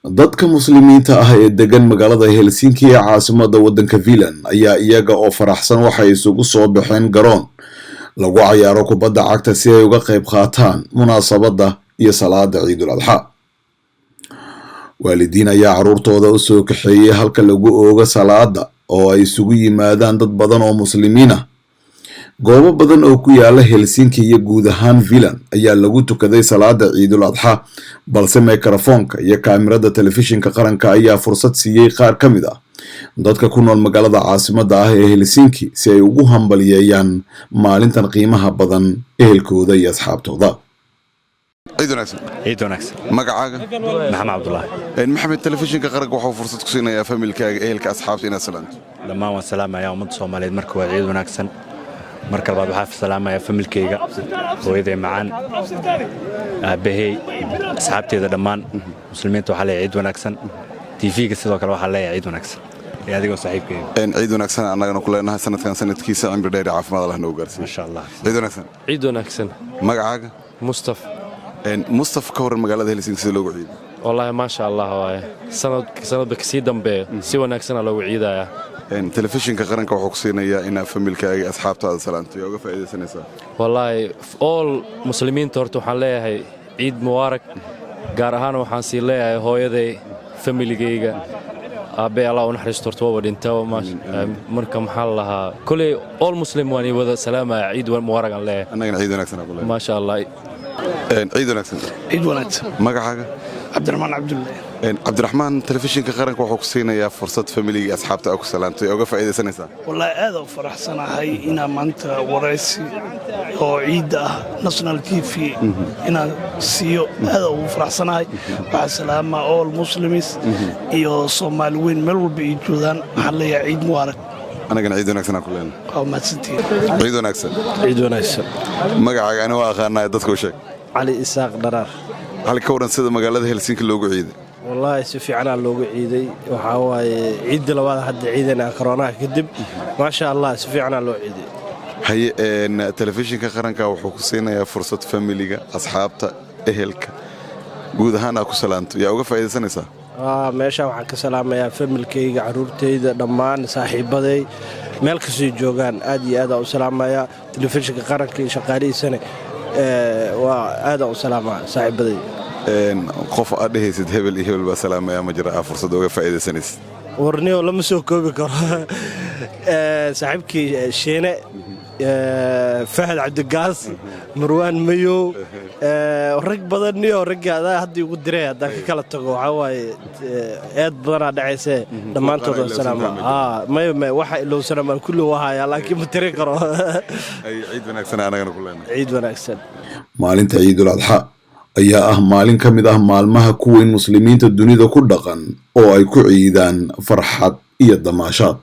Dadka Muslimiinta ah ee degan magaalada Helsinki ee caasimada waddanka Finland ayaa iyaga oo faraxsan waxay isugu soo baxeen garoon lagu cayaaro kubadda cagta si ay uga qayb qaataan munaasabadda iyo salaada Ciidul Adxa. Waalidiin ayaa carruurtooda u soo kaxeeyey halka lagu oogo salaada oo ay isugu yimaadaan dad badan oo Muslimiin ah. Goobo badan oo ku yaala Helsinki iyo guud ahaan Finland ayaa lagu tukaday salaada Ciidul Adxa, balse mikrofoonka iyo kaamirada telefishinka qaranka ayaa fursad siiyey qaar ka mid ah dadka ku nool magaalada caasimadda ah ee Helsinki si ay ugu hambaliyeeyaan maalintan qiimaha badan ehelkooda iyo asxaabtooda. Ciid wanaagsan. Ciid wanaagsan. Magacaaga? Maxamed Cabdulaahi. Maxamed, telefishinka qaranka waxuu fursad ku siinayaa familkaaga, ehelka, asxaabta inaad salaanto. Dhammaan waan salaamayaa ummadda Soomaaliyeed. Marka waa ciid wanaagsan. Marka labaad waxaa salaamayaa familkayga, hooyaday macaan, aabbahay, asxaabteeda, dhammaan Muslimiinta. Waxaa leeyahay ciid wanaagsan. TV-ga sidoo kale waxaa leeyahay ciid wanaagsan ee adigoo saaxiibkayga. Ciid wanaagsan annagana ku leenahay. Sanadkan sanadkiisa cimri dheer iyo caafimaad Allah noogu gaarsiiyo. Maasha Allah. Ciid wanaagsan. Ciid wanaagsan. Magacaaga? Mustaf. Mustaf, ka warran magaalada Helsinki sida loogu ciido? Wallaahi maasha Allah waaye. Sanad sanadba kasii dambeeyo si wanaagsana loogu ciidayaa. Telefishinka qaranka wuxuu ku siinayaa inaad familkaaga, asxaabtaada salaanto. Yaa uga faa'iidaysanaysaa? Wallaahi all Muslimiinta horta waxaan leeyahay ciid mubaarak. Gaar ahaan waxaan sii leeyahay hooyaday, familigayga, aabbey Allah u naxariisto, horta waaba dhintaba. Marka maxaa la lahaa, koley all Muslim waan ii wada salaamaya, ciid mubaarak aan leeyahay. Annagana ciid wanaagsan aan ku leenahay. Maasha Allah. Ciid wanaagsan. Ciid wanaagsan. Magacaaga? Cabdiraxmaan Cabdulle. Cabdiraxmaan, telefishinka qaranka wuxuu ku siinayaa fursad familiga, asxaabta aa ku salaanto. Yaa uga faa'iidaysanaysaa? Wallaahi aad u faraxsanahay inaan maanta waraysi oo ciidda ah National TV inaan siiyo. Aad ugu faraxsanahay. Waxaa salaama all Muslims iyo Soomaali weyn meel walba ay joogaan. Waxaan leeyahay ciid mubaarak. Anagana ciid wanaagsan aan ku leenahay. Waa mahadsantihiin. Ciid wanaagsan. Ciid wanaagsan. Magacaaga ani waa aqaanaa, dadka u sheeg. Cali Isaaq Dharaar. Cali, ka waran sida magaalada Helsinki loogu ciiday? Wallaahi si fiicanaa loogu ciiday. Waxaa waaye ciidda labaad hadda ciidana koroonaha kadib. Maasha Allah, si fiicanaa loo ciiday. Haye, telefishinka qaranka wuxuu ku siinayaa fursad familiga, asxaabta, ehelka guud ahaan aa ku salaanto. Yaa uga faa'iidaysanaysaa? Meeshaan waxaan ka salaamayaa familkayga, carruurtayda, dhammaan saaxiibaday meel kastay joogaan. Aad iyo aadaan u salaamayaa telefishinka qaranka iyo shaqaalihiisana. Waa aadaan u salaamaa saaxiibaday. Qof aad dhehaysid hebel iyo hebel baa salaamaya ma jira aa fursad uga faa'iidaysanaysid? Warniyo lama soo koobi karo. Saaxiibkii Shiine, Fahad Cabdigaas, Marwaan Mayow, rag badan niyo ragga adaa hadda igu diray. Haddaan ka kala tago waxaa waaye eed badanaa dhacaysee. Dhammaantood waan salaama. Maya, maya, waxa ilowsana maan kulli wahayaa, laakiin ma tirin karo. Ciid wanaagsan anagana ku leenahay. Ciid wanaagsan. Maalinta Ciidul Adxa ayaa ah maalin ka mid ah maalmaha ku weyn Muslimiinta dunida ku dhaqan oo ay ku ciidaan farxad iyo damaashaad.